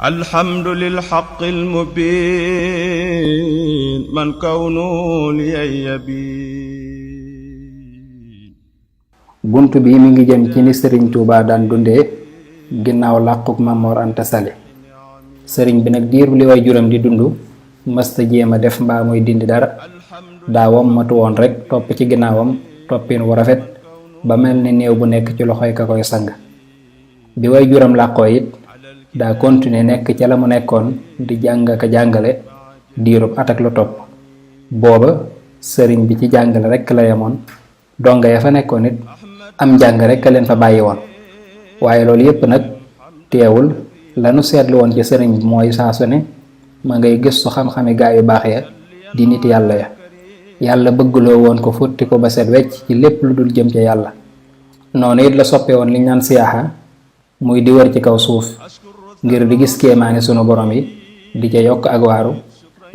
الحمد للحق المبين من كونه لي يبين. bunt bi mi ngi jëm ci ni sëriñ Tuubaa daan dundee ginnaaw làquk Maam Mor Anta Sali. sëriñ bi nag diir li way juram di dund mësta jéem a def mbaa muy dindi dara, daawam matu woon rek topp ci ginnaawam toppin wu rafet ba mel ni néew bu nekk ci loxoy ka koy sang. bi way juram làqoo it daa continuer nekk ca la mu nekkoon di jàng ka jàngale diirub at ak lu topp. booba sëriñ bi ci jàngale rekk la yemoon, donga ya fa nekkoon it am njàng rekk a leen fa bàyyi woon. waaye loolu yépp nag teewul lanu seetlu woon ci sëriñ bi mooy saa su ne ma ngay gëstu xam-xami gaa yu baax ya di nit yàlla ya. yàlla bëggloo woon ko futti ko ba set wecc ci lépp lu dul jëm ca yàlla. noonu it la soppe woon liñ naan siyaaxa, muy di wër ci kaw suuf ngir di gis kéemaani sunu borom yi di ca yokk ak waaru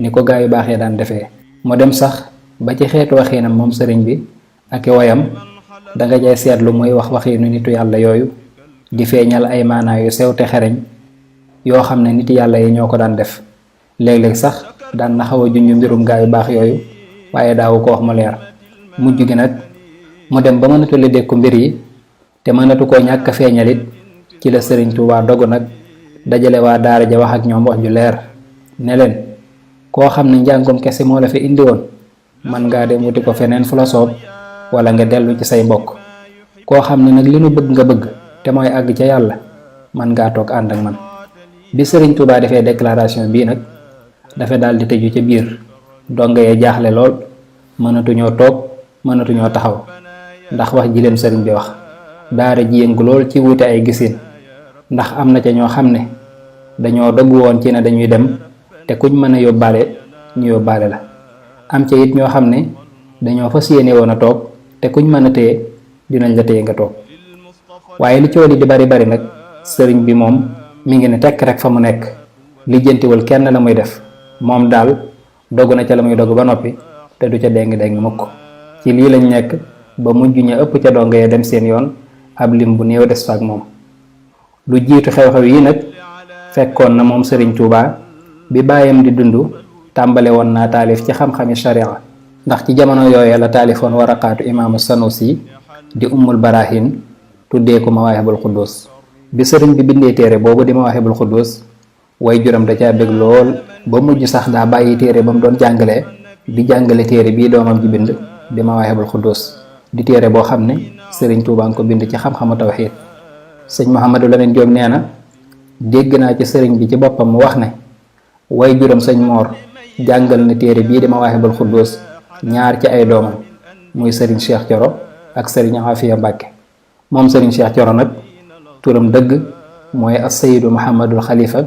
ni ko gaa yu baax ya daan defee. mu dem sax ba ci xeetu waxiinam moom sëriñ bi ak i woyam danga jay seetlu muy wax waxiinu nitu yàlla yooyu di feeñal ay maanaa yu sew te xereñ yoo xam ne nit yàlla yi ñoo ko daan def. léeg-léeg sax daan na xaw a junj mbirum gaa yu baax yooyu waaye daawu ko wax mu leer. mujj gi nag mu dem ba mënatu la dékku mbir yi te mënatu koo ñàkk a feeñalit ci la sëriñ Tuubaa dogu nag dajale waa daara ja wax ak ñoom wax ju leer ne leen koo xam ne njàngum kese moo la fi indi woon man ngaa dem wuti ko feneen fu la soob wala nga dellu ci say mbokk. koo xam ne nag li nu bëgg nga bëgg te mooy àgg ca yàlla man ngaa toog ànd ak man. bi sëriñ Tuubaa defee déclaration bii nag dafa daal di tëju ca biir. donga yee jaaxle lool, mënatuñoo toog mënatuñoo taxaw ndax wax ji leen sëriñ bi wax. daara ji yëngu lool ci wuute ay gisin, ndax am na ca ñoo xam ne dañoo doggu woon ci ne dañuy dem te kuñ mën a yóbbaale ñu yóbbaale la. am ca it ñoo xam ne dañoo fas yéene woon a toog te kuñ mën a téye dinañ la téye nga toog. waaye li coow li di bari bari nag sëriñ bi moom mi ngi ne tekk rek fa mu nekk, lijjantiwul kenn la muy def. moom daal dogu na ca la muy dogu ba noppi te du ca déng-déng mukk. ci lii lañ nekk ba mujj ña ëpp ca donga ya dem seen yoon, ab lim bu néew des fa ak moom. lu jiitu xew-xew yi nag fekkoon na moom sëriñ Tuubaa bi baayam di dund tàmbale woon naa taalif ci xam-xami sharia, ndax ci jamono yooye la taalifoon waraqaatu imaamu Sanusi di ummul barahin tuddee ko mawaahibul xuddus. bi sëriñ bi bindee téere boobu di mawaahibul xuddus way juram da caa bëgg lool ba mujj sax daa bàyyi téere ba mu doon jàngalee di jàngale téere bii doomam ji bind di mawaahibul xuddus, di téere boo xam ne sëriñ Tuubaa nga ko bind ci xam-xamu tawxiid. sëñ Mouhamadou Lamine Diop nee na dégg naa ci sëriñ bi ci boppam mu wax ne way juram sëñ Moor jàngal na téere bii di mawaahibul xuddus ñaar ci ay doomam, muy sëriñ Cheikh Coro ak sëriñ Afiya Mbàkke. moom sëriñ Cheikh Coro nag turam dëgg mooy as-Sayyidu Muhammadul Xalifa,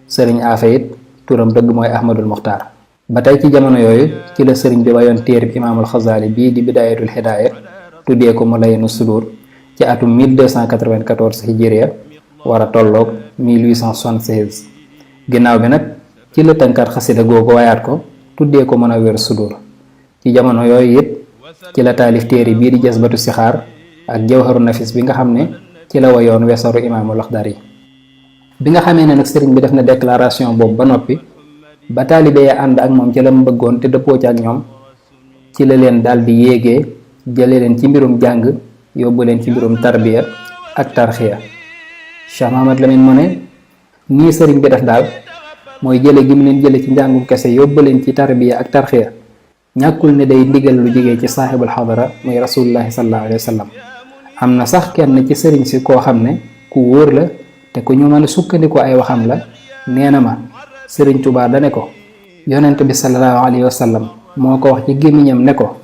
sëriñ Afe it turam dëgg mooy Ahmadul Muxtaar. ba tey ci jamono yooyu ci la sëriñ bi wayoon téereb imaamul Xasaali bii di Bidaayatul Hidaaya tuddee ko Mulayyinu Sudur ci atum 1294 hijriya war a tolloog 1876. ginnaaw bi nag ci la tënkaat xasida googu wayaat ko tuddee ko Munawwirus Sudur. ci jamono yooyu it ci la taalif téere bii di Jasbatu Sixaar ak Jawharu Nafis bi nga xam ne ci la wayoon wesaru imaamul Laxdari. bi nga xamee ne nag sëriñ bi def na déclaration boobu ba noppi ba taalibe ya ànd ak moom ci la mu bëggoon te dëppoo ci ak ñoom, ci la leen daal di yéegee jële leen ci mbirum jàng yóbbu leen ci mbirum tarbiya ak tarxiya. Cheikh Mahamad Lamine mu ne nii sëriñ bi def daal mooy jële gi mu leen jële ci njàngum kese yóbbu leen ci tarbiya ak tarxiya ñàkkul ne day ndigal lu jógee ci saaxibul xadara muy rasulullahi sallallahu alayhi wa sallam. am na sax kenn ci sëriñ si koo xam ne ku wóor la te ku ñu mën a sukkandiku ay waxam la. nee na ma sëriñ Tuubaa dane ko yonent bi sallallahu alayhi wa sallam moo ko wax ci gémmiñam ne ko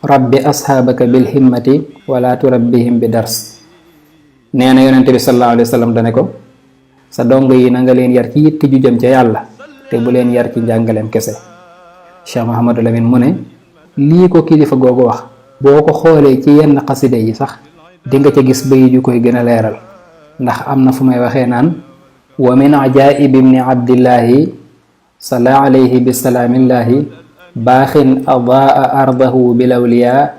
rabbi asxaabaka bil himmati wala turabbihim bi dars. nee na yonent bi sallallahu alayhi wa sallam dane ko sa dongo yi na nga leen yar ci yitti ju jëm ca yàlla te bu leen yar ci njàngaleem kese. Cheikh Mouhamadou Lamine mu ne lii ko kilifa googu wax boo ko xoolee ci yenn xaside yi sax di nga ca gis bayit yu koy gën a leeral, ndax am na fu may waxee naan wa min ajaib ibni abdillahi sala alayhi bisalaamillahi baaxin adaa ardahu bilawliya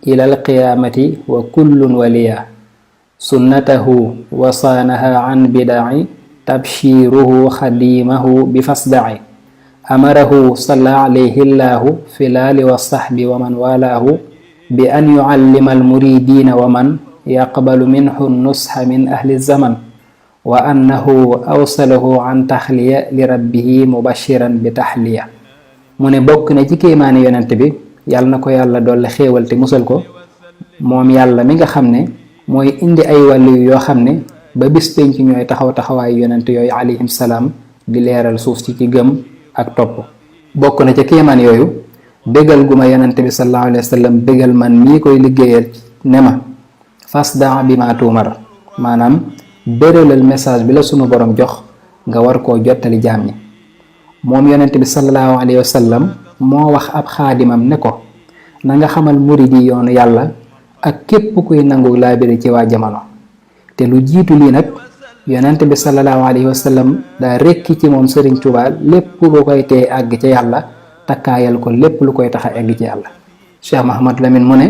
ila alqiyaamati wa kullun waliya sunnatahu wa saanaha an bidaci tabshiruhu xadimahu bi fasdaci amarahu salla alayhi llahu fi laali wa saxbi wa man walaahu bi an yucallima almuridina wa man yaqbalu minhu nusxa min ahli zaman wa annahu awsalahu an taxliya li rabbihi mubashiran bi taxliya. mu ne bokk na ci kéemaani yonent bi yàlla na ko yàlla dolli xéewal te musal ko moom yàlla mi nga xam ne mooy indi ay wàllu yoo xam ne ba bis penc ñooy taxaw taxawaayu yonent yooyu alayhim salaam di leeral suuf si ci gëm ak topp. bokk na ca kéemaan yooyu bégal gu ma yonent bi sallallahu alayhi wa sallam bégal man mii koy liggéeyal ne ma fasda bi ma tuumar, maanaam béralal message bi la sunu borom jox nga war koo jottali jaam ñi. moom yonent bi sallallahu alayhi wa sallam moo wax ab xaadimam ne ko na nga xamal muridi yoonu yàlla ak képp kuy nangu laabiri ci waa jamono. te lu jiitu lii nag yonent bi sallallahu alayhi wa sallam daa rekki ci moom Sëriñ Tuubaa lépp lu koy tee àgg ci yàlla takkaayal ko lépp lu koy tax a egg ci yàlla. Cheikh Mahamad Lamine mu ne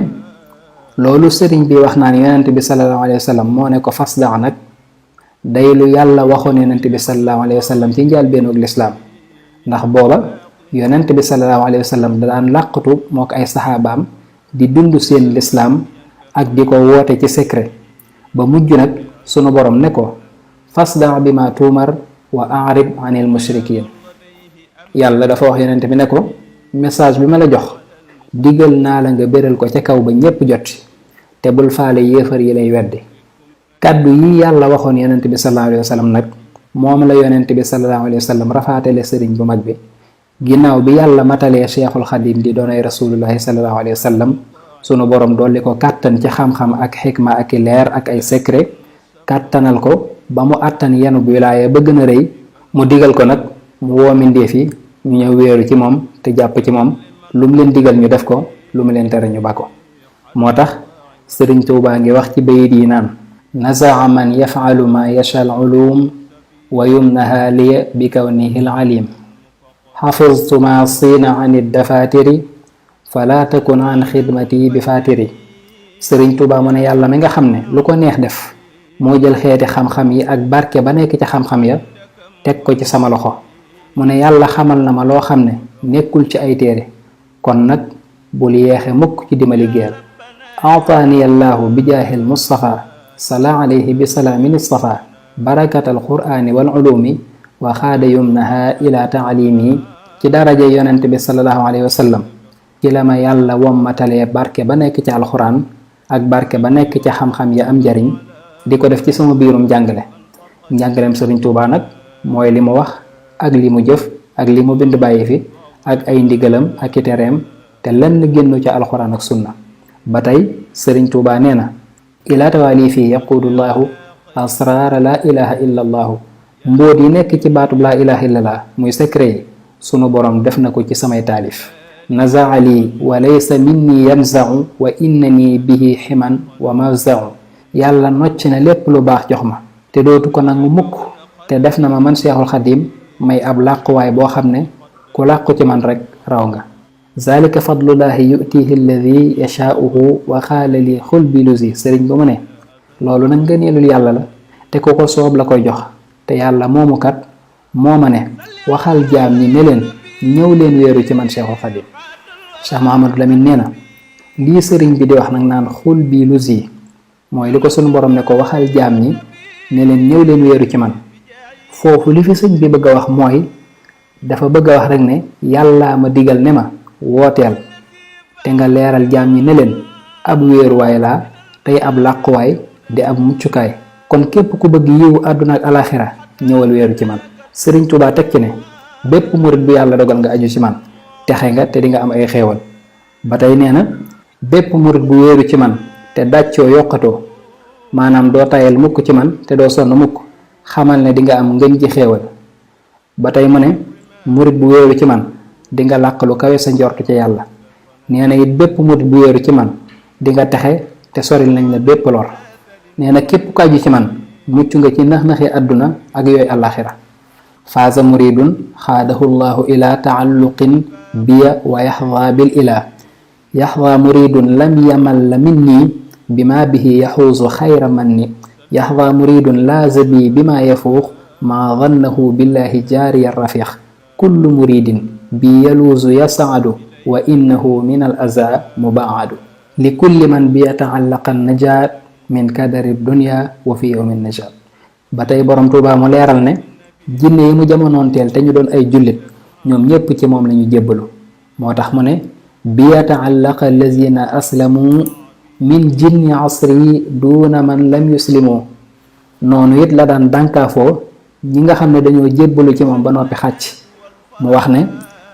loolu sëriñ bi wax naan yonent bi sallallahu alayhi wa sallam moo ne ko fasda nag day lu yàlla waxoon yonent bi sallallahu alayhi wa sallam ci njëlbéenu lislaam, ndax booba yonent bi sallallahu alayhi wa sallam da daan làqatu moo ko ay saxaabaam di dund seen lislaam ak di ko woote ci secret ba mujj nag sunu borom ne ko fasda bi ma tuumar wa a'rid anil mushrikin. yàlla dafa wax yonent bi ne ko message bi ma la jox digal naa la nga béral ko ca kaw ba ñépp jot te bul faale yéefar yi lay weddi. kàddu yi yàlla waxoon yonent bi sallallahu alayhi wa sallam nag moom la yonent bi sallallahu alayhi wa sallam rafaatale sëriñ bu mag bi ginnaaw bi yàlla matalee cheikhul xadim di doonay rasulullahi sallallahu alayhi wa sallam. sunu borom dolli ko kàttan ci xam-xam ak xikma ak i leer ak ay secret kàttanal ko ba mu àttan yenu wilaaya ba gën a rëy. mu digal ko nag mu woo mbindéef yi ñu ñëw wéeru ci moom te jàpp ci moom lu mu leen digal ñu def ko lu mu leen tere ñu ba ko. moo tax Sëriñ Tuubaa ngi wax ci bayit yi naan nazaa man yafaalu ma yasha al ulum wa yumnaha liya bi kawnihi al alim xafiztu ma siina an iddafatiri fala takun an xidmati bi fatiri. Sëriñ Tuubaa mu ne yàlla mi nga xam ne lu ko neex def moo jël xeeti xam-xam yi ak barke ba nekk ci xam-xam ya teg ko ci sama loxo. mu ne yàlla xamal na ma loo xam ne nekkul ci ay téere kon nag bul yeexe mukk ci dima liggéeyal. aataani allahu bi jaahil mustafa sala alayhi bi salaamin istafa barakat al qur'ani wal ulumi wa xaada yumnaha ila taalimi. ci daraja yonent bi sallallahu alayhi wa sallam ci la ma yàlla wommatalee barke ba nekk ci alxuraan ak barke ba nekk ci xam-xam ya am njariñ di ko def ci sama biirum njàngale. njàngaleem Sëriñ Tuubaa nag mooy li mu wax ak li mu jëf ak li mu bind bàyyi fi ak ay ndigalam ak i tereem te lenn génnu ca alxuraan ak sunna. ba tey Sëriñ Tuubaa nee na ila tawaali fii yaqudullahu asraara laa ilaha illa allahu. mbóot yi nekk ci baatub laa ilaha illallah muy secret yi sunu borom def na ko ci samay taalif. nazaa lii wa laysa minni yanzau wa innani bihi ximan wa mawzau. yàlla nocc na lépp lu baax jox ma te dootu ko nangu mukk te def na ma man Seexul Xadim may ab làquwaay boo xam ne ku làqu ci man rek raw nga. zalika fadlullahi yutihi alladi yashaauhu wa xaala li xul bi lusi. sëriñ ba mu ne loolu nag ngëneelul yàlla la te ku ko soob la koy jox te yàlla moomu kat moo ma ne waxal jaam ñi ne leen ñëw leen wéeru ci man Seexul Xadim. Cheikh Mahamadou Lamine nee na lii sëriñ bi di wax nag naan xul bi lusi mooy li ko sunu borom ne ko waxal jaam ñi ne leen ñëw leen wéeru ci man. foofu li fi sëñ bi bëgg a wax mooy dafa bëgg a wax rek ne yàllaa ma digal ne ma wooteel te nga leeral jaam ñi ne leen ab wéeruwaay laa tey ab làquwaay di ab muccukaay kon képp ku bëgg yiwu àdduna ak alaxira ñëwal wéeru ci man. Sëriñ Tuubaa teg ci ne bépp murit bu yàlla dogal nga aju ci man texe nga te di nga am ay xéewal. ba tey nee na bépp murit bu wéeru ci man te dàccoo yokkatoo maanaam doo tayal mukk ci man te doo sonn mukk xamal ne di nga am ngën ji xéewal. ba tey mu ne murit bu wéeru ci man di nga làq lu kawe sa njortu ci yàlla. nee na it bépp murit bu wéeru ci man di nga texe te soril nañ la bépp lor. nee na képp ku aju ci man mucc nga ci nax-naxi àdduna ak yooyu àllaaxira. faaza muridun xaadahu llahu ila taalluqin biya wa yaxda bil ila. yaxda muridun lam yamal minni bima bihi yaxuusu xayra manni. yaxda muridun laaza bi bima yafuux maa dannahu billahi jaariya rafiq kullu muridin bi yaluuzu yasaadu wa innahu min al aza mubaadu li kulli man bi yataallaqa najaat min kadari dunya wa fi yawmi najaat. ba tey borom Tuubaa mu leeral ne jinne yi mu jamonoonteel te ñu doon ay jullit ñoom ñépp ci moom lañu jébbalu. moo tax mu ne bi yataallaqa allazina aslamu min jinni asri duuna man lam yuslimu. noonu it la daan dànkaafoo ñi nga xam ne dañoo jébbalu ci moom ba noppi xàcc. mu wax ne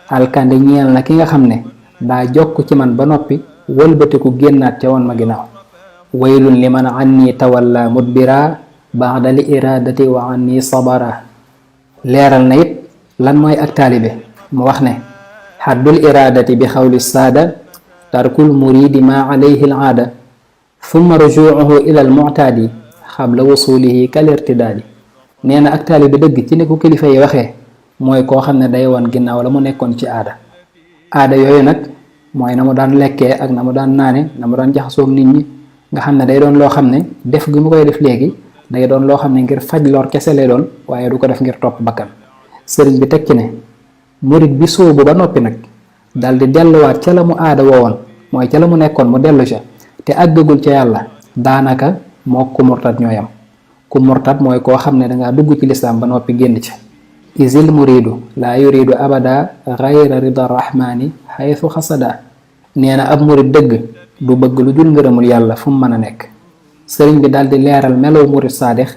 alkande ñeel na ki nga xam ne daa jokk ci man ba noppi wëlbatiku génnaat ca woon ma ginnaaw. waylun liman anni tawalla mudbira baada li iradati wa anni sabara. leeral na it lan mooy ak taalibe. mu wax ne xaddul iradati bi xawli saada tarkul muridi ma alayhi al aada thumma rujuuhu ila al mu'taadi xabla wusulihi kal irtidaadi. nee na ak taalibe dëgg ci ni ko kilifa yi waxee mooy koo xam ne day woon ginnaaw la mu nekkoon ci aada. aada yooyu nag mooy na mu daan lekkee ak na mu daan naane na mu daan jaxasoog nit ñi nga xam ne day doon loo xam ne def gi mu koy def léegi day doon loo xam ne ngir faj lor kese lay doon waaye du ko def ngir topp bakkan. sëriñ bi teg ci ne murit bi sóobu ba noppi nag dal di delluwaat ca la mu aada woowoon mooy ca la mu nekkoon mu dellu ca te àggagul ca yàlla daanaka moo ku murtat ñooyam. ku murtat mooy koo xam ne dangaa dugg ci lislaam ba noppi génn ca. isil muridu laa yuridu abada gayra rida rahmani xaytu xasada. nee na ab murid dëgg du bëgg lu dul ngërëmul yàlla fu mu mën a nekk. sëriñ bi daal di leeral melow murid saadix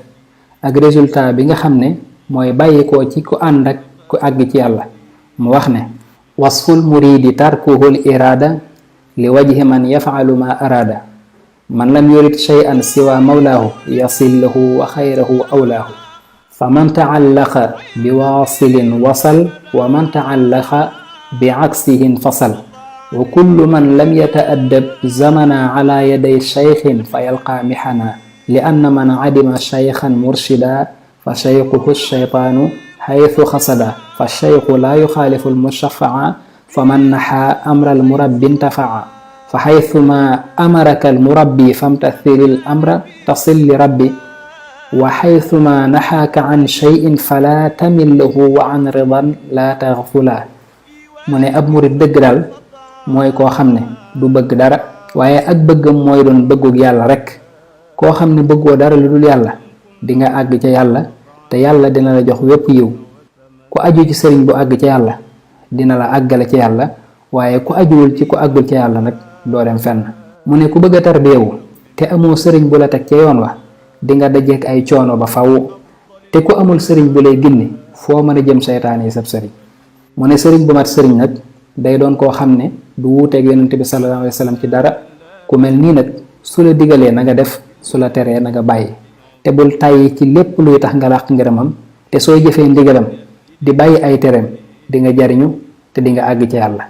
ak résultat bi nga xam ne mooy bàyyikoo ci ku ànd ak ku àgg ci yàlla. mu wax ne wasful muridi tarkuhul irada li wajhi man yafalu ma araada man lam yurid shay'an siwa mawlaahu yasil lahu wa xayrahu awlaahu fa man taallaqa bi waasilin wasal wa man taallaqa bi aksihin fasal wa kullu man lam yata'addab zamana ala yaday shaykhin fa yalqa mihana li anna man adima shaykhan murshida fa shaykhuhu shaytaanu haythu xasada fa shaykhu laa yuxaalifu almushafaa fa man naxaa amra almurabbi intafaa fa xaythuma amaraka almurabbi famtathil amra tasil li rabbi wa xaythuma naxaaka an cheyin fala tamil lahu wa an ridan la taxfula. mu ne ab murit dëgg daal mooy koo xam ne du bëgg dara waaye ak bëggam mooy doon bëggug yàlla rek. koo xam ne bëggoo dara lu dul yàlla di nga àgg ca yàlla te yàlla dina la jox wépp yiw. ku aju ci sëriñ bu àgg ca yàlla dina la àggale ca yàlla waaye ku ajuwul ci ku àggul ca yàlla nag doo dem fenn. mu ne ku bëgg a tarbiyewu te amoo sëriñ bu la teg ca yoon wa di nga dajeek ay coono ba faw te ku amul sëriñ bu lay ginni foo mën a jëm seytaane yi sab sëriñ. mu ne sëriñ bu mat sëriñ nag day doon koo xam ne du wuuteeg yonent bi sallallahu alayhi wa sallam ci dara. ku mel nii nag su la digalee na nga def su la teree na nga bàyyi te bul tàyyi ci lépp luy tax nga làq ngërëmam te soo jëfee ndigalam di bàyyi ay tereem di nga jariñu te di nga àgg ci yàlla.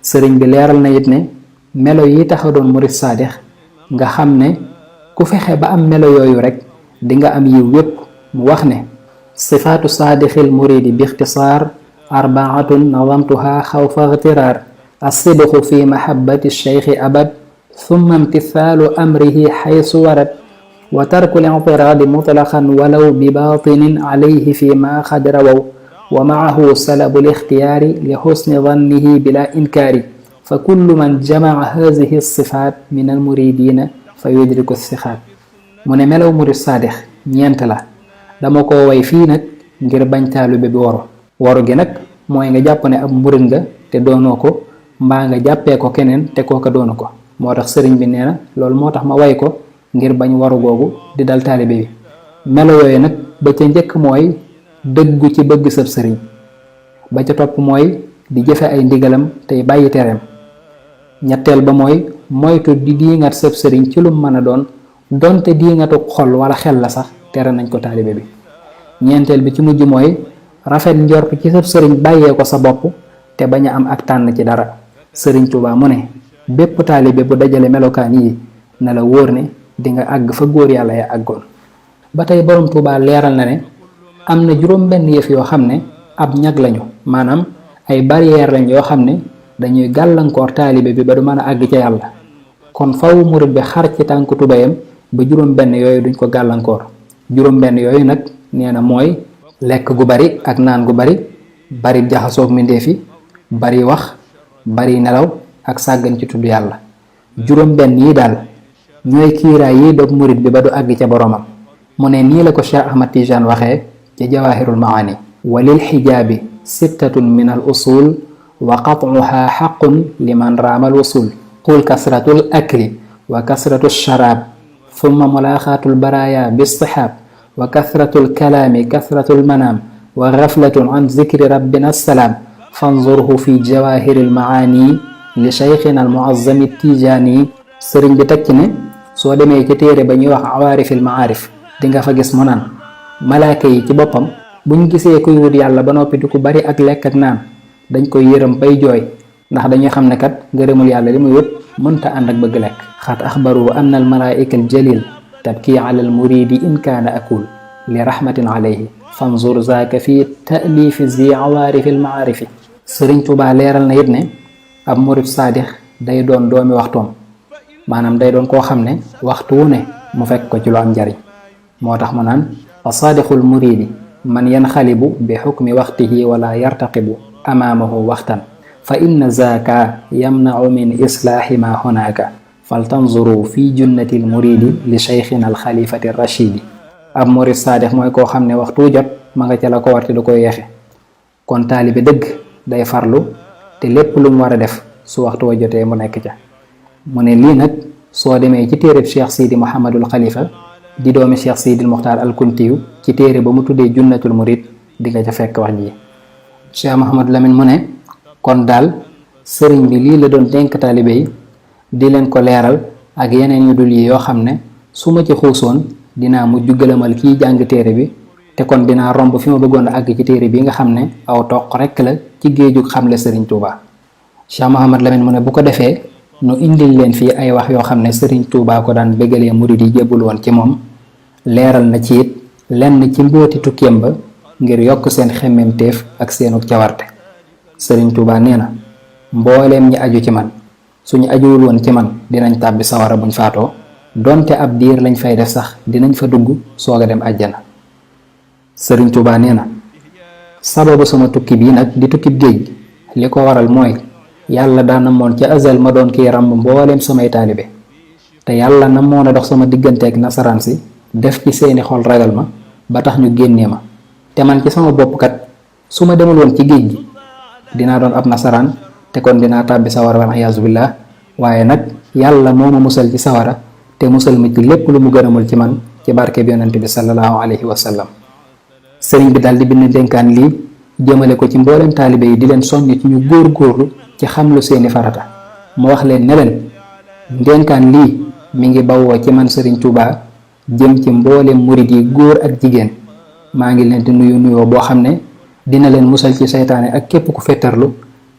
sëriñ bi leeral na it ne melo yi tax a doon murid saadix nga xam ne ku fexe ba am melo yooyu rek di nga am yiw yépp. mu wax ne sifaatu saadixil muridi bi ixtisaar arbaatun nadamtuha xawfa ixtiraar alsidqu fi mahabbati cheikhi abad thumma imtithaalu amrihi xaysu warad wa tarku al-i'tiraadi mutlaqan walaw bi baatinin alayhi fi ma qad rawaw wa maahu salabu al-ixtiyaari li xusni dannihi bila inkaari fa kullu man jamaca haadihi sifaat min almuridina fa yudriku sixaat. mu ne melaw murid saadix ñeent la. dama ko way fii nag ngir bañ taalibe bi waru gi nag mooy nga jàpp ne ab murid nga te doonoo ko mbaa nga jàppee ko keneen te kooka doonu ko. moo tax sëriñ bi nee na loolu moo tax ma way ko ngir bañ waru googu di dal taalibe bi. melo yooyu nag ba ca njëkk mooy dëggu ci bëgg sab sëriñ. ba ca topp mooy di jëfe ay ndigalam tey bàyyi tereem. ñetteel ba mooy moytu di diingat sab sëriñ ci lu mën a doon donte diingatu xol wala xel la sax tere nañ ko taalibe bi. ñeenteel bi ci mujj mooy rafet njort ci sab sëriñ bàyyee ko sa bopp te bañ a am ak tànn ci dara. sëriñ Tuubaa mu ne bépp taalibe bu dajale melokaan yi na la wóor ne di nga àgg fa góor yàlla ya àggoon. ba tey borom Tuubaa leeral na ne am na juróom benn yëf yoo xam ne ab ñag lañu maanaam ay barrière lañ yoo xam ne dañuy gàllankoor taalibe bi ba du mën a àgg ca yàlla. kon faw murid bi xar ci tànku tubayam ba juróom benn yooyu duñ ko gàllankoor. juróom benn yooyu nag nee na mooy lekk gu bari ak naan gu bari, bari jaxasoog mbindeef yi, bari wax, bari nelaw ak sàggan ci tudd yàlla. juróom benn yi daal ñooy kiiraay yi dog murit bi ba du àgg ca boromam. mu ne nii la ko Cheikh Ahmad Tijaan waxee ci Jawaahirul Maani: walil xijaabi sittatun min al usul wa qat'uha xaqun liman raamal wusul. qul kasratul akli wa kasratu sharaab thumma mulaaxaatul baraaya bistihaab wa kasratul kalaami kasratul manaam wa gaflatun an zikri rabbina salaam fanzurhu fi jawaahiril maani li cheikhina al muazzami tijaani. sëriñ bi teg ci ne soo demee ci téere ba ñuy wax awaarifil maarif di nga fa gis mu naan malaaka yi ci boppam buñ gisee kuy wut yàlla ba noppi di ku bari ak lekk ak naan dañ koy yërëm bay jooy, ndax dañuy xam ne kat ngërëmul yàlla li muy wut mënta ànd ak bëgg lekk. xat axbaru anna al malaika al jalil tabki ala al muridi in kaana akul li rahmatin alayhi fanzur zaaka fi taalifi zi awaarifil maarifi. sëriñ Tuubaa leeral na it ne ab murid saadix day doon doomi waxtoom, maanaam day doon koo xam ne waxtu wu ne mu fekk ko ci lu am njariñ. moo tax mu naan fa saadixul muridi man yanxalibu bi xukmi waxtihi wala yartaqibu amaamahu waxtan fa inna zaaka yamnau min islaahi ma hunaaka faltanzuru fi junnatil muridi li cheikhina al xalifati rachidi. ab murid saadix mooy koo xam ne waxtu jot ma nga ca la ko war te du ko yeexe. kon taalibe dëgg day farlu te lépp lu mu war a def su waxtu wa jotee mu nekk ca. mu ne lii nag soo demee ci téereb Cheikh Sidi Mouhamadul Khalifa di doomi Cheikh Sidil Muxtaar al Kuntiyu ci téere ba mu tuddee junnatul murid di nga ca fekk wax ji. Cheikh Mouhamadou Lamine mu ne kon daal sëriñ bi lii la doon dénk taalibe yi di leen ko leeral ak yeneen yu dul yi yoo xam ne su ma ci xuusoon dinaa mujj gëlëmal kiy jàng téere bi, te kon dinaa romb fi ma bëggoon a àgg ci téere bi nga xam ne aw toq rekk la ci géejug xamle sëriñ Touba. Cheikh Mouhamadou Lamine mu ne bu ko defee nu indil leen fii ay wax yoo xam ne sëriñ Touba ko daan bégalee murid yi jébbul woon ci moom. leeral na ci it lenn ci mbooti tukkeem ba ngir yokk seen xemmemteef ak seenu cawarte. sëriñ Touba nee na mbooleem ñi aju ci man suñu ajuwul woon ci man dinañ tàbbi sawara buñ faatoo, donte ab diir lañ fay def sax dinañ fa dugg soog a dem àjjana. sëriñ Touba nee na sababu sama tukki bii nag di tukkib géej li ko waral mooy yàlla daa namoon ca azal ma doon kiy ràmb mbooleem samay taalibe, te yàlla namoon a dox sama digganteeg nasaraan si def ci seeni xol ragal ma ba tax ñu génnee ma. te man ci sama bopp kat su ma demul woon ci géej gi dinaa doon ab nasaraan, te kon dinaa tàbbi sawara wal iyaazu billah. waaye nag yàlla moo ma musal ci sawara te musal ma ci lépp lu mu gërëmul ci man ci barke bi yonent bi sallallahu alayhi wa sallam. sëriñ bi daal di bind dénkaan lii jëmale ko ci mboolem taalibe yi di leen soññ ci ñu góor-góorlu ci xam lu seeni farata. mu wax leen ne leen dénkaan lii mi ngi bawoo ci man sëriñ Touba jëm ci mboolem murid yi góor ak jigéen. maa ngi leen di nuyu nuyoo boo xam ne dina leen musal ci seytaane ak képp ku fettarlu,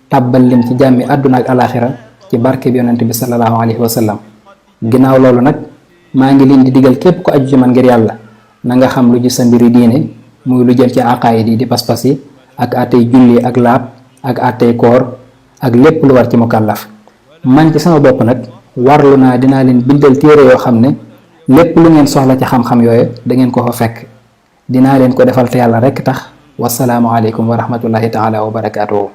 tàbbal leen ci jàmmi àdduna ak alaxira ci barke bi yonent bi sallallahu alayhi wa sallam. ginnaaw loolu nag maa ngi leen di digal képp ku aju ci man ngir yàlla na nga xam lu ci sa mbiri diine, muy lu jëm ci aqaayid yi di pas-pas yi ak àttey julli ak laab ak àttey koor ak lépp lu war ci mukallaf. man ci sama bopp nag warlu naa dinaa leen bindal téere yoo xam ne lépp lu ngeen soxla ci xam-xam yooyu da ngeen ko fa fekk. dinaa leen ko defal te yàlla rekk tax. wasalaamu aleykum wa rahmatullahi taala wa barakaatuhu.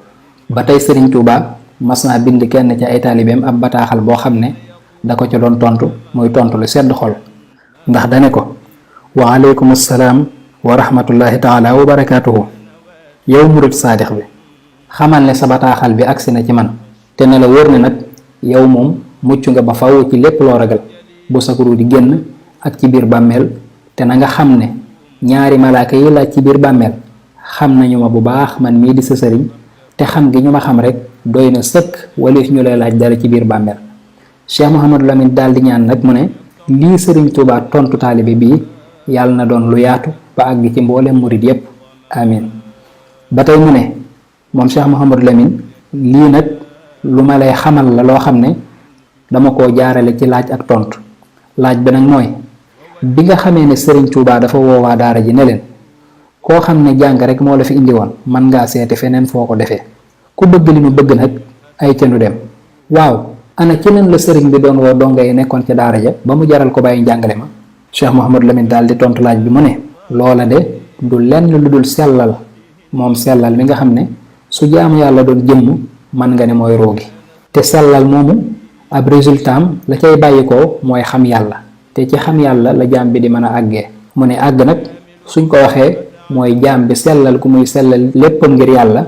ba tey sëriñ Touba mas naa bind kenn ci ay taalibeem ab bataaxal boo xam ne da ko ci doon tontu muy tontu lu sedd xol, ndax dane ko wa aleykum assalaam wa rahmatullahi taala wa barakaatuhu. yow murid saadix bi xamal ne sa bataaxal bi agsi na ci man, te ne la wóor ne nag yow moom mucc nga ba faw ci lépp loo ragal bu sakuru di génn ak ci biir bàmmeel. te na nga xam ne ñaari malaaka yi laaj ci biir bàmmeel xam nañu ma bu baax man mii di sa sëriñ, te xam gi ñu ma xam rek doy na sëkk walif ñu lay laaj dara ci biir bàmmeel. Cheikh Mouhamadou Lamine daal di ñaan nag mu ne lii sëriñ Touba tontu taalibe bii yàlla na doon lu yaatu ba àgg ci mboolem murid yépp, amin. ba tey mu ne moom Cheikh Mouhamadou Lamine lii nag lu ma lay xamal la loo xam ne dama koo jaarale ci laaj ak tontu. laaj bi nag mooy bi nga xamee ne sëriñ Touba dafa woowaa daara ji ne leen koo xam ne jàng rek moo la fi indi woon man ngaa seeti feneen foo ko defee, ku bëgg li nu bëgg nag ay ca nu dem. waaw ana ci nan la sëriñ bi doon woo donga yi nekkoon ca daara ja ba mu jaral ko bàyyi njàngale ma? Cheikh Mouhamadou Lamine daal di tontu laaj bi mu ne loola de du lenn lu dul sellal moom sellal mi nga xam ne su jaamu yàlla doon jëmm man nga ne mooy roogi te sellal moomu ab résultat am la cay bàyyikoo mooy xam yàlla te ci xam yàlla la jaam bi di mën a àggee mu ne àgg nag suñ ko waxee mooy jaam bi sellal ku muy sellal léppam ngir yàlla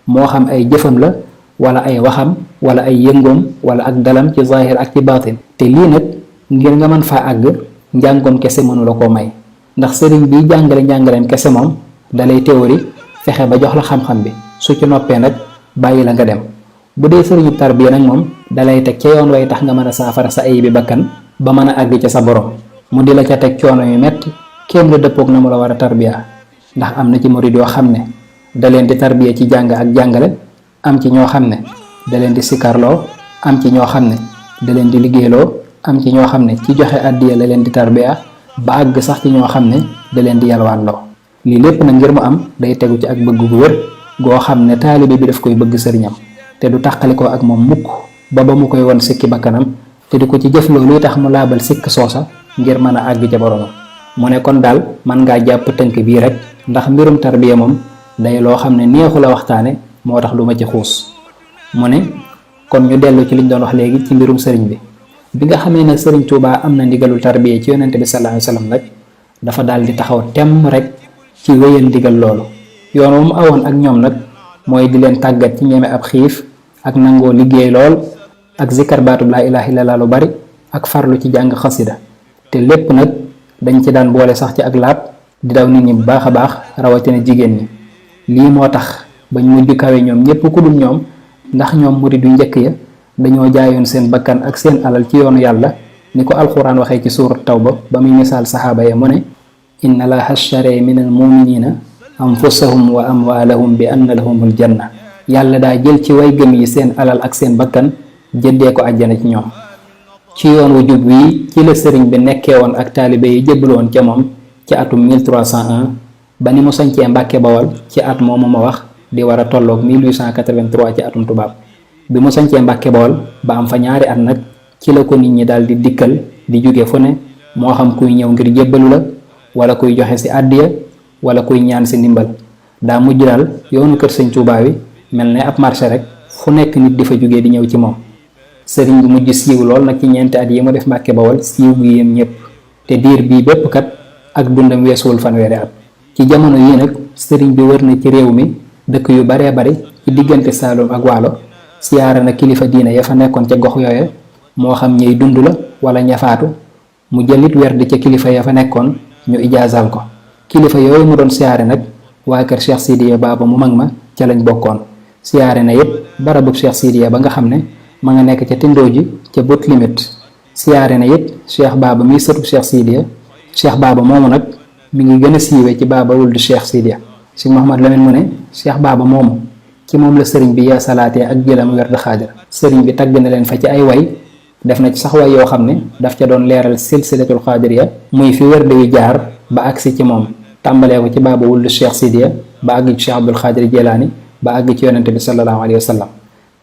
moo xam ay jëfam la wala ay waxam wala ay yëngoom wala ak dalam ci zahir ak ci baatin te lii nag ngir nga mën faa àgg njàngoom kese mënu la koo may ndax sëriñ bi jàngale njàngaleem kese moom dalay théorie fexe ba jox la xam-xam bi su ci noppee nag bàyyi la nga dem bu dee sëriñu tarbiya nag moom dalay teg ca yoon way tax nga mën a saafara sa ay bi bakkan ba mën a àgg ca sa borom mu di la ca teg coono yu metti kéem la dëppoog na mu la war a tarbiya ndax am na ci murid yoo xam ne da leen di tarbiya ci jàng ak jàngale am ci ñoo xam ne da leen di sikarloo am ci ñoo xam ne da leen di liggéeyloo am ci ñoo xam ne ci joxe àddiya la leen di tarbiya ba àgg sax ci ñoo xam ne da leen di yalwaanloo lii lépp nag ngir mu am day tegu ci ak bëgg gu wér goo xam ne taalibe bi daf koy bëgg sëriñam te du tàqalikoo ak moom mukk ba mu koy won sikki bakkanam te di ko ci jëf loolu tax mu laabal sikk soosa ngir mën a àgg ca boromam mu ne kon daal mën ngaa jàpp tënk bii rek ndax mbirum tarbiya moom day loo xam ne neexu la waxtaane moo tax du ma ci xuus mu ne kon ñu dellu ci liñ doon wax léegi ci mbirum sëriñ bi nga xamee ne sëriñ Tuubaa am na ndigalul tarbiya ci yonente bi sallallahu alayhi wasallam nag dafa daal di taxaw temm rek ci wéyal ndigal loolu yoon wu mu awoon ak ñoom nag mooy di leen tàggat ci ñeme ab xiif ak nangoo liggéey lool ak zikkar baatub laa ilaaha illallaah lu bari ak farlu ci jàng xasida te lépp nag dañ ci daan boole sax ci ak laab di daw nit ñi bu baax a baax rawatina jigéen ñi lii moo tax bañ mujj kawe ñoom ñépp ku dul ñoom ndax ñoom murid yu njëkk ya dañoo jaayoon seen bakkan ak seen alal ci yoonu yàlla ni ko alxuraan waxee ci suurat tawba ba muy misaal saxaaba ya mu ne inna laaha ashtara min al muminina anfusahum wa amwaalahum bi anna lahumul janna yàlla daa jël ci way gëm yi seen alal ak seen bakkan jëndee ko àjjana ci ñoom ci yoon wu jub wi ci la sëriñ bi nekkee woon ak taalibe yi jëbbaloon ca moom ci atum 1301 ba ni mu sañcee Mbàkke Bawal ci at moomu ma wax di war a tolloog 1883 ci atum tubaab bi mu sañcee Mbàkke Bawal ba am fa ñaari at nag ci la ko nit ñi daal di dikkal di jóge fu ne moo xam kuy ñëw ngir jébbalu la wala kuy joxe ci àddiya wala kuy ñaan ci ndimbal daa mujj daal yoonu kër sëñ Tuubaa wi mel ne ab marché rek fu nekk nit di fa jóge di ñëw ci moom sëriñ bi mujj siiw lool nag ci ñeenti at yi mu def Mbàkke Bawal siiw gi yéem ñëpp te diir bii bépp kat ak dundam weesuwul fanweeri at ci jamono yii nag sëriñ bi wër na ci réew mi dëkk yu baree bari ci diggante Saalum ak Waalo siyaara na kilifa diina ya fa nekkoon ca gox yooye moo xam ñey dund la wala ñafaatu mu jëlit werd ca kilifa ya fa nekkoon ñu ijaasal ko kilifa yooyu mu doon siyaare nag waa kër Cheikh Sidiya Baba mu mag ma ca lañ bokkoon siyaare na it barabub Cheikh Sidiya ba nga xam ne ma nga nekk ca tindoo ji ca bot limite siyaare na it Cheikh Baba mi sëtu Cheikh Sidiya Cheikh Baba moomu nag mi ngi gën a siiwee ci Baba wuldu Cheikh Sidiya si Mouhamad Lamine mu ne Cheikh Baba moomu ci moom la sëriñ bi yaa salaatee ak jëlam werd xaadir sëriñ bi tagg na leen fa ci ay way def na ci sax way yoo xam ne daf ca doon leeral silsilatul xaadiriya muy fi werd wi jaar ba agsi ci moom tàmbalee ko ci Baba wuldu Cheikh Sidiya ba àgg ci Cheikh Abdul Xaadir Jilaani ba àgg ci yonente bi sallallahu alayhi wa sallam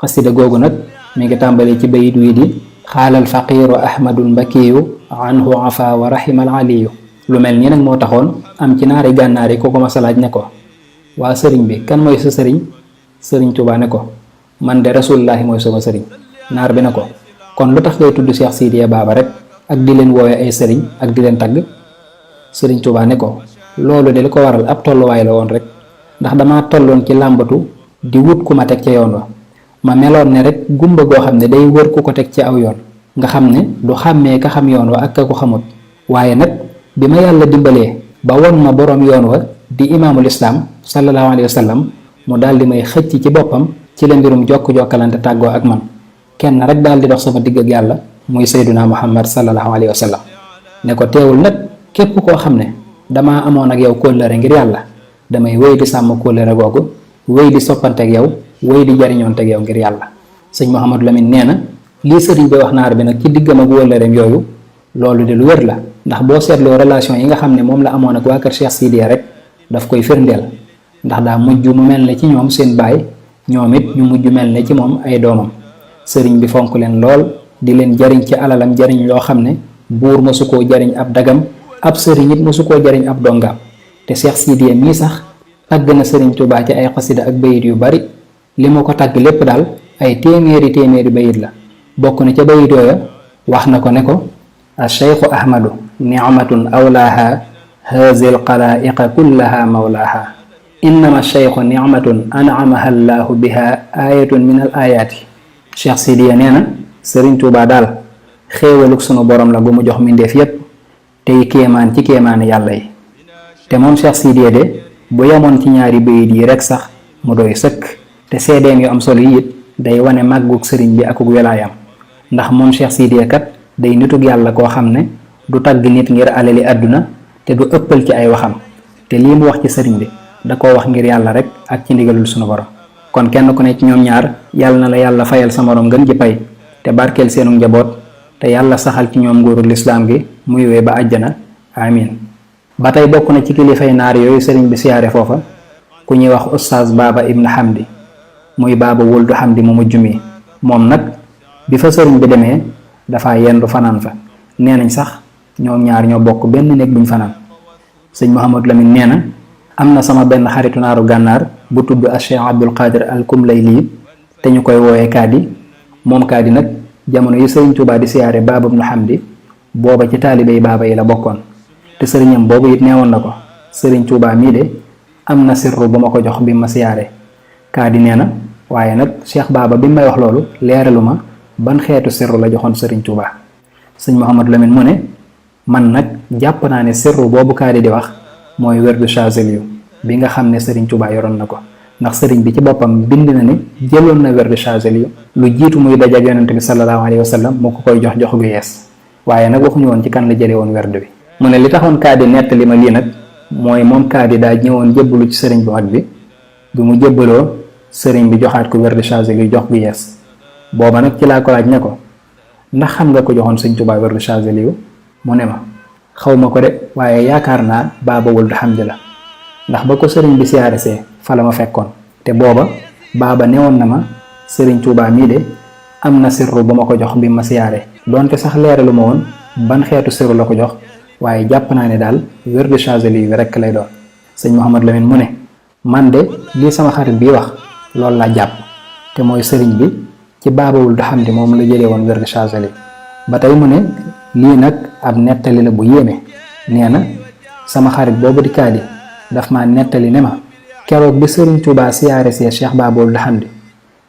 xasida googu nag mi ngi tàmbalee ci bayit wii di xaalal faqiiru ahmadul mbakiyu anhu afa wa rahimal aliyu lu mel nii nag moo taxoon am ci naari gànnaar yi ko masalaaj ne ko waa sëriñ bi kan mooy sa sëriñ sëriñ Tuubaa ne ko man de rasulullahi mooy sama sëriñ naar bi ne ko kon lu tax ngay tudd Cheikh Sidiya Baba rek ak di leen woowe ay sëriñ ak di leen tagg sëriñ Tuubaa ne ko loolu de li ko waral ab tolluwaay la woon rek ndax dama tolloon ci làmbatu di wut ku ma teg ca yoon wa ma meloon ne rek gumba goo xam ne day wër ku ko teg ci aw yoon nga xam ne du xàmmee ka xam yoon wa ak ka ko xamut waaye nag bi ma yàlla dimbalee ba won ma boroom yoon wa di imaamul islaam sallallahu alayhi wa sallam mu daal di may xëcc ci boppam ci la mbirum jokk-jokkalante tàggoo ak man kenn rek daal di dox sama digg ak yàlla muy sayduna muhammad sallallahu alayhi wa sallam ne ko teewul nag képp koo xam ne damaa amoon ak yow kóllëre ngir yàlla damay wéy di sàmm kóllëre googu wéy di soppanteeg yow wéy di jariñoonteeg yow ngir yàlla sëñ Mouhamadou Lamine nee na lii sëriñ bi wax naar bi nag ci diggam ak wóllëreem yooyu loolu de lu wér la ndax boo seetloo relation yi nga xam ne moom la amoon ak waa kër Cheikh Sidiya rek daf koy firndeel ndax daa mujj mu mel ne ci ñoom seen baay ñoom it ñu mujj mel ne ci moom ay doomam sëriñ bi fonk leen lool di leen jariñ ci alalam jariñ loo xam ne buur mosu koo jariñ ab dagam ab sëriñ it mosu koo jariñ ab dongaam te Cheikh Sidiya mii sax tagg na sëriñ Tuubaa ci ay xasida ak bayit yu bari li mu ko tagg lépp daal ay téeméeri bayit la. bokk na ca bayit yooya wax na ko ne ko acheikhu ahmadu nicmatun awlaaha haazil xalaa'iqa kullaha mawlaaha innama cheikhu nicmatun an'amaha llaahu biha ayatun min al ayaati. Cheikh Sidiya nee na sëriñ Tuubaa daal xéewaluk sunu borom la gu mu jox mindeef yépp tey kéemaan ci kéemaani yàlla yi. te moom Cheikh Sidiya de bu yemoon ci ñaari bayit yi rek sax mu doy sëkk te seedeem yu am solo yi it day wane màggug sëriñ bi akuk welaayam ndax moom Cheikh Sidiya kat day nitug yàlla koo xam ne du tagg nit ngir alali àdduna te du ëppal ci ay waxam te lii mu wax ci sëriñ bi da koo wax ngir yàlla rek ak ci ndigalul sunu borom. kon kenn ku ne ci ñoom ñaar yàlla na la yàlla fayal sa morom gën ji pay te barkeel seenu njaboot te yàlla saxal ci ñoom nguurul lislaam gi muy wéy ba àjjana amin. ba tey bokk na ci kilifay naar yooyu sëriñ bi siyaare foofa ku ñuy wax ustaaz baaba ibn Hamdi muy baaba wuldu Hamdi mu mujj mi. moom nag bi fa sëriñ bi demee dafa yendu fanaan fa nee nañ sax ñoom ñaar ñoo bokk benn néeg buñ fanaan. sëñ Mouhamadou Lamine nee na am na sama benn xaritu naaru gànnaar bu tudd Cheikh Abdul Qadir al Kumlayli te ñu koy woowee Kaadi. moom Kaadi nag jamono yi sëriñ Tuubaa di siyaare baaba ibn Hamdi booba ci taalibey baaba yi la bokkoon te sëriñam boobu it neewoon na ko sëriñ Tuubaa mii de am na sirru bu ma ko jox bi ma siyaare. Kaadi nee na waaye nag Cheikh Baba bi may wax loolu leeralu ma ban xeetu sirru la joxoon sëriñ Tuubaa. sëñ Mouhamadou Lamine mu ne man nag jàpp naa ne sirru boobu Kaadi di wax mooy werdu Chaziliyu bi nga xam ne sëriñ Tuubaa yoroon na ko ndax sëriñ bi ci boppam bind na ne jëloon na werdu Chaziliyu lu jiitu muy dajak yonent bi sallallahu alayhi wa sallam moo ko koy jox jox gu yees waaye nag waxuñu woon ci kan la jëlee woon werdu bi. mu ne li taxoon Kaadi nettali ma lii nag mooy moom Kaadi daa ñëwoon jébbalu ci sëriñ bu mag bi mu jébbaloo sëriñ bi joxaat ko werdu Chaziliyu jox gu yees booba nag ci laa ko laaj ne ko ndax xam nga ko joxoon sëñ Tuubaa werdu Chaziliyu mu ne ma xaw ma ko de waaye yaakaar naa baaba wuldu Hamdi la ndax ba ko sëriñ bi siyaare see fa la ma fekkoon te booba baaba newoon na ma sëriñ Tuubaa mii de am na sirru bu ma ko jox bi ma siyaare doonte sax leeralu ma woon ban xeetu sirru la ko jox waaye jàpp naa ne daal werdu Chaziliyu bi rekk lay doon. sëñ Mouhamadou Lamine mu ne man de lii sama xarit bii wax loolu laa jàpp te mooy sëriñ bi ci baaba wuldu Hamdi moom la jëlee woon werdu Chaziliyu. ba tey mu ne lii nag ab nettali la bu yéeme nee na sama xarit boobu di Kaadi daf ma nettali ne ma keroog bi sëriñ Tuubaa siyaare see Cheikh Baaba wuldu Hamdi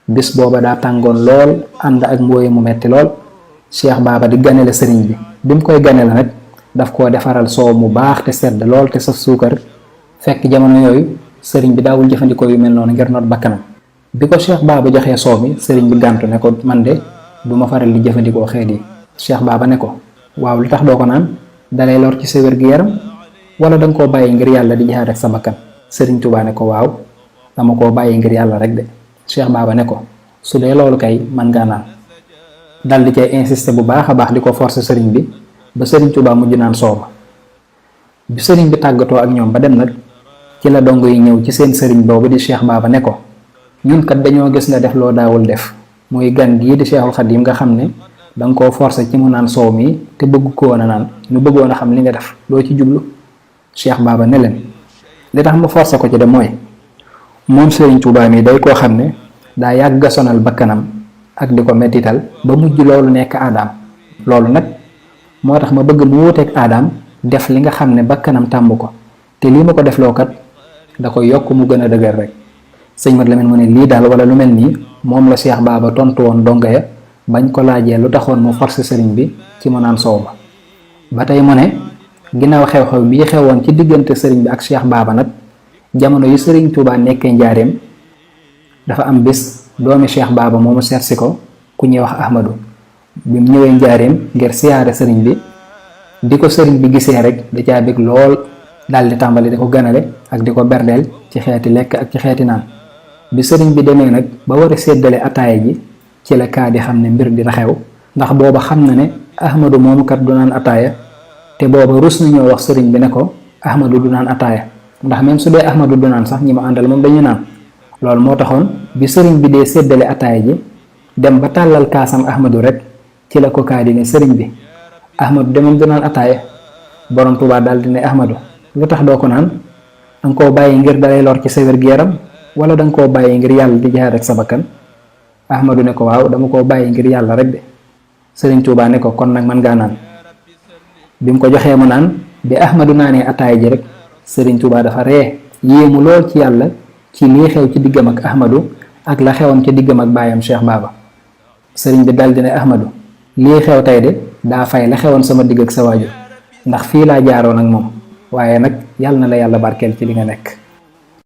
bis booba daa tàngoon lool ànd ak mbooye mu metti lool Cheikh Baaba di ganale sëriñ bi mu koy ganale nag daf koo defaral soow mu baax te sedd lool te saf suukar fekk jamono yooyu sëriñ bi daawul jëfandikoo yu mel noonu ngir noot bakkanam bi ko Cheikh Baaba joxee soow mi sëriñ bi gàntu ne ko man de du ma faral di jëfandikoo xeet yi. Cheikh Baba ne ko waaw lu tax doo ko naan dalay lor ci sa wér-gu-yaram wala danga koo bàyyi ngir yàlla di jihaad ak sa bakkan. sëriñ Tuubaa ne ko waaw dama koo bàyyi ngir yàlla rek de. Cheikh Baba ne ko su dee loolu kay man ngaa naan dal di cay insister bu baax a baax di ko forcer sëriñ bi ba sëriñ Tuubaa mujj naan soow ma. bi sëriñ bi tàggatoo ak ñoom ba dem nag ci la dongo yi ñëw ci seen sëriñ boobu di Cheikh Baba ne ko ñun kat dañoo gis nga def loo daawul def muy gan gii di Cheikhul Khadim nga xam ne danga koo forcer ci mu naan soow mi te bëgg ko woon a naan ñu bëggoon a xam li nga def loo ci jublu. Cheikh Baba ne leen li tax ma forcer ko ci de mooy moom sëriñ Tuubaa mi day koo xam ne daa yàgg sonal bakkanam ak di ko mettital ba mujj loolu nekk aadaam loolu nag moo tax ma bëgg mu wuuteeg aadaam def li nga xam ne bakkanam tàmm ko te lii ma ko def loo kat da ko yokk mu gën a dëgër rek. sëñ Mat Lamin mu ne lii daal wala lu mel nii moom la Cheikh Baba tontu woon donga ya bañ ko laajee lu taxoon mu forcer sëriñ bi ci mu naan soow ma. ba tey mu ne ginnaaw xew-xew bii xewoon ci diggante sëriñ bi ak Cheikh Baba nag jamono yu sëriñ Tuubaa nekkee njaareem dafa am bis doomi Cheikh Baba moomu seetsi ko ku ñuy wax Ahmadu bi mu ñëwee njaareem ngir siyaare sëriñ bi ko sëriñ bi gisee rek da caa bég lool daal di tàmbali di ko ganale ak di ko berdeel ci xeeti lekk ak ci xeeti naan. bi sëriñ bi demee nag ba war a séddale ataaya ji ci la Kaadi xam ne mbir dina xew ndax booba xam na ne Ahmadu moomu kat du naan ataaya te booba rus nañoo wax sëriñ bi ne ko Ahmadu du naan ataaya ndax même su dee Ahmadu du naan sax ñi ma àndal moom dañu naan. loolu moo taxoon bi sëriñ bi dee séddale ataaya ji dem ba tàllal kaasam Ahmadu rek ci la ko Kaadi ne sëriñ bi Ahmadu de moom du naan ataaya borom Tuubaa daal di ne Ahmadu lu tax doo ko naan danga koo bàyyi ngir dalay lor ci sa wér-gu-yaram wala danga koo bàyyi ngir yàlla di jihaad ak sa bakkan? Ahmadu ne ko waaw dama koo bàyyi ngir yàlla rek de. Sëriñ Tuubaa ne ko kon nag mën ngaa naan. bi mu ko joxee mu naan bi Ahmadu naanee ataay ji rek Sëriñ Tuubaa dafa ree yéemu lool ci yàlla ci lii xew ci diggam ak Ahmadu ak la xewoon ci diggam ak baayam Cheikh Baba. sëriñ bi daldi ne Ahmadu lii xew tey de daa fay la xewoon sama digg ak sa waajur ndax fii laa jaaroon ak moom waaye nag yàlla na la yàlla barkeel ci li nga nekk.